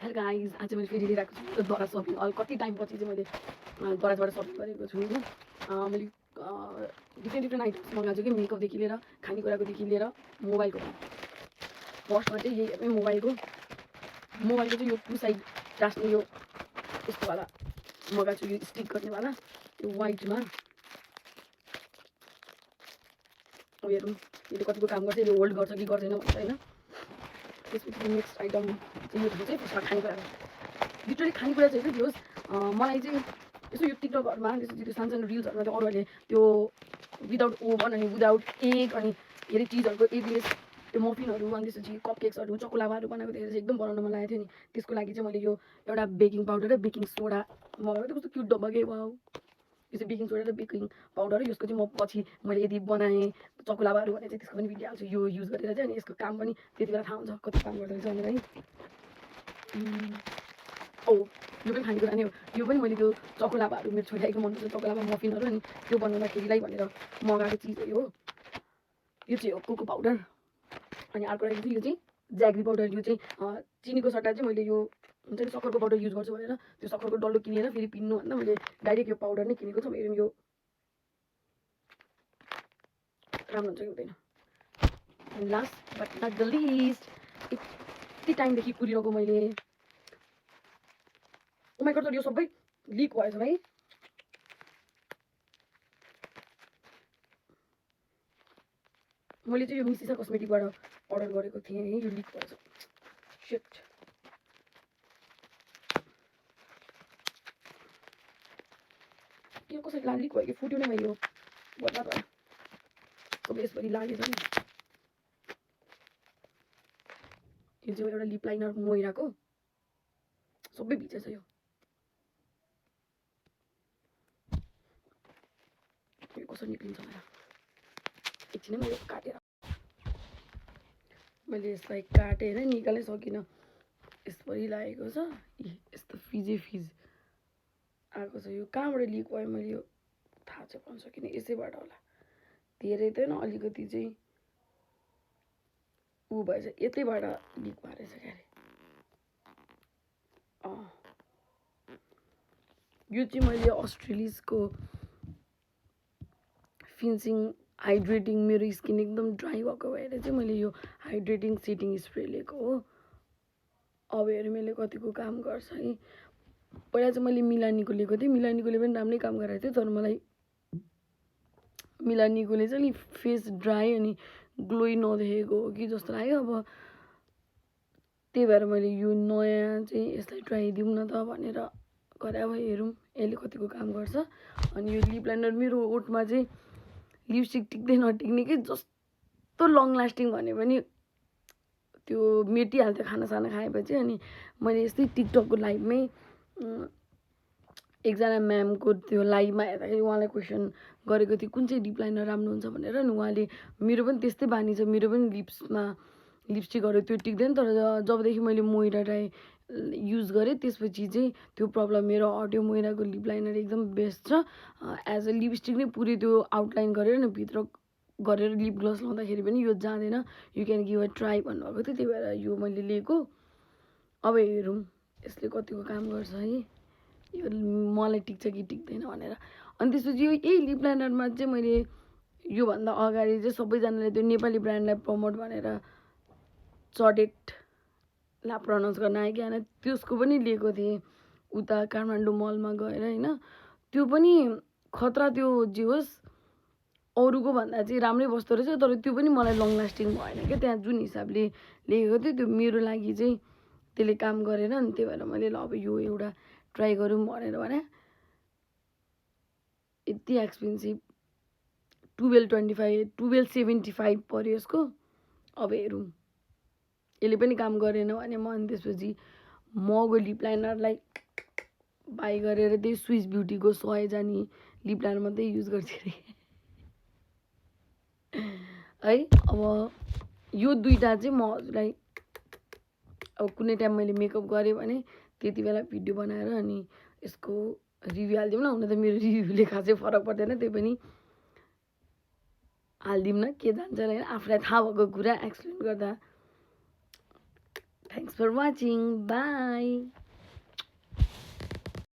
Hello guys, आज मैले फेरि लिएर आएको छु दराज सपिङ। कति टाइमपछि चाहिँ मैले दराजबाट सपिङ गरेको छु होइन। मैले डिफ्रेन्ट आइटम्स मगाएको छु कि मेकअपदेखि लिएर खानेकुराकोदेखि लिएर मोबाइलको। फर्स्टमा चाहिँ यही हेर्ने मोबाइलको चाहिँ यो 2 साइड टास्ने यो यस्तोवाला मगाएको छु, यो स्टिक गर्नेवाला, यो वाइटमा। अब हेरौँ यसले कतिको काम गर्छ, यसले होल्ड गर्छ कि गर्दैन भनेर होइन। त्यसपछि नेक्स्ट आइटम चाहिँ यो चाहिँ फर्स्टमा खानेकुरा, लिटरली खानेकुरा चाहिँ के होस्, मलाई चाहिँ यसो यो टिकटकहरूमा त्यसपछि त्यो सानो रिल्सहरूमा त्यो अरूहरूले त्यो विदाउट ओभन अनि विदाउट एग अनि धेरै चिजहरूको एगलेस त्यो मफिनहरू अनि त्यसपछि कपकेक्सहरू चकोलावाहरू बनाएको देखेर चाहिँ एकदम बनाउन मन लागेको थियो नि। त्यसको लागि चाहिँ मैले यो एउटा बेकिङ पाउडर र बेकिङ सोडा मगाएको थिएँ। कस्तो क्युट डब्बा के वाउ, यो चाहिँ बेकिङ सोडा र बेकिङ पाउडर। यसको चाहिँ म पछि मैले यदि बनाएँ चकोलावाहरू भने चाहिँ त्यसको पनि भिडियो हाल्छु यो युज गरेर चाहिँ। अनि यसको काम पनि त्यति बेला थाहा हुन्छ कति काम गर्दो रहेछ भनेर है। यो पनि खानेकुरा नै हो। यो पनि मैले त्यो चकोलावाहरू मेरो छोरीलाई मनपर्छ चकोलावा मफिनहरू, अनि त्यो बनाउँदाखेरिलाई भनेर मगाएको चिज हो। यो चाहिँ हो कोको पाउडर। अनि अर्को रहेको चाहिँ यो चाहिँ ज्याग्री पाउडर। यो चाहिँ चिनीको सट्टा चाहिँ मैले यो हुन्छ नि सक्खरको पाउडर युज गर्छु भनेर त्यो सक्खरको डल्लो किनेर फेरि पिन्नुभन्दा मैले डाइरेक्ट यो पाउडर नै किनेको छु। हेरौँ यो राम्रो हुन्छ कि हुँदैन। And last but not the least, यति टाइमदेखि कुरिरहेको मैले, ओ माइ गॉड, यो सबै लिक भएछ भाइ। मैले चाहिँ यो मिसिसा कस्मेटिकबाट अर्डर गरेको थिएँ है, यो लिक भएछ। शिट, यो कसरी लिक भयो कि फुट्यो नै मैले, यो बर्बाद भयो सबै यसरी लागेछ नि। यो चाहिँ एउटा लिप लाइनर मोइराको सबै भिजेछ। यो कसरी निक्लिन्छ भनेर एकछिनै मैले काटेर मैले यसलाई काटेर निकाल्नै सकिनँ। यसरी लागेको छ, यस्तो फिज आएको छ। यो कहाँबाट लिक भयो मैले यो थाहा चाहिँ पाउन सकिनँ, यसैबाट होला। धेरै त होइन, अलिकति चाहिँ ऊ भएछ, यतैबाट लिक भएर छ क्यारे। यो चाहिँ मैले अस्ट्रेलिसको फिन्सिङ हाइड्रेटिङ, मेरो स्किन एकदम ड्राई भएको भएर चाहिँ मैले यो हाइड्रेटिङ सेटिङ स्प्रे लिएको हो। अब हेर्नु मैले कतिको काम गर्छ है। पहिला चाहिँ मैले मिलानीको लिएको थिएँ, मिलानीकोले पनि राम्रै काम गरेको थियो, तर मलाई मिलानीकोले चाहिँ नि फेस ड्राई अनि ग्लोई नदेखेको हो कि जस्तो लाग्यो। अब त्यही भएर मैले यो नयाँ चाहिँ यसलाई ट्राई दिउँ न त भनेर गरे। अब हेरौँ यसले कतिको काम गर्छ। अनि यो लिप लाइनर मेरो ओठमा चाहिँ लिपस्टिक टिक्दै नटिक्ने कि जस्तो लङ लास्टिङ भने पनि त्यो मेटिहाल्थ्यो खानासाना खाएपछि। अनि मैले यस्तै टिकटकको लाइभमै एकजना म्यामको त्यो लाइभमा हेर्दाखेरि उहाँलाई क्वेसन गरेको थियो कुन चाहिँ लिप लाइनर राम्रो हुन्छ भनेर। अनि उहाँले मेरो पनि त्यस्तै बानी छ, मेरो पनि लिप्समा लिपस्टिकहरू त्यो टिक्दैन, तर जबदेखि मैले मोइरा युज गरेँ त्यसपछि चाहिँ त्यो प्रब्लम मेरो हट्यो। मोइराको लिप लाइनर एकदम बेस्ट छ। एज अ लिपस्टिक नै पुरै त्यो आउटलाइन गरेर न भित्र गरेर लिप ग्लस लाउँदाखेरि पनि यो जाँदैन, you can give a try भन्नुभएको थियो, त्यही भएर यो मैले लिएको। अब हेरौँ यसले कतिको काम गर्छ है, यो मलाई टिक्छ कि टिक्दैन भनेर। अनि त्यसपछि यो यही लिप लाइनरमा चाहिँ मैले योभन्दा अगाडि चाहिँ सबैजनाले त्यो नेपाली ब्रान्डलाई प्रमोट भनेर चडेट ला प्रनाउन्स गर्न आयो कि होइन, त्यसको पनि लिएको थिएँ उता काठमाडौँ मलमा गएर होइन। त्यो पनि खतरा, त्यो जे होस् अरूको भन्दा चाहिँ राम्रै बस्दो रहेछ, तर त्यो पनि मलाई लङ लास्टिङ भएन क्या। त्यहाँ जुन हिसाबले लेखेको थियो त्यो मेरो लागि चाहिँ त्यसले काम गरेन। अनि त्यही भएर मैले ल अब यो एउटा ट्राई गरौँ भनेर भने। यति एक्सपेन्सिभ 1275 पर्यो यसको। अब हेरौँ यसले पनि काम गरेन भने म अनि त्यसपछि मको लिप लाइनरलाई बाई गरेर त्यही स्विस ब्युटीको 100 जाने लिप लाइनर मात्रै युज गर्छु अरे है। अब यो दुईवटा चाहिँ म हजुरलाई अब कुनै टाइम मैले मेकअप गरेँ भने त्यति बेला भिडियो बनाएर अनि यसको रिभ्यू हालिदिउँ न। हुन त मेरो रिभ्यूले खासै फरक पर्दैन, त्यही पनि हालिदिउँ न, के जान्छ होइन। आफूलाई थाहा भएको कुरा एक्सप्लेन गर्दा थ्याङ्क्स फर वाचिङ बाई।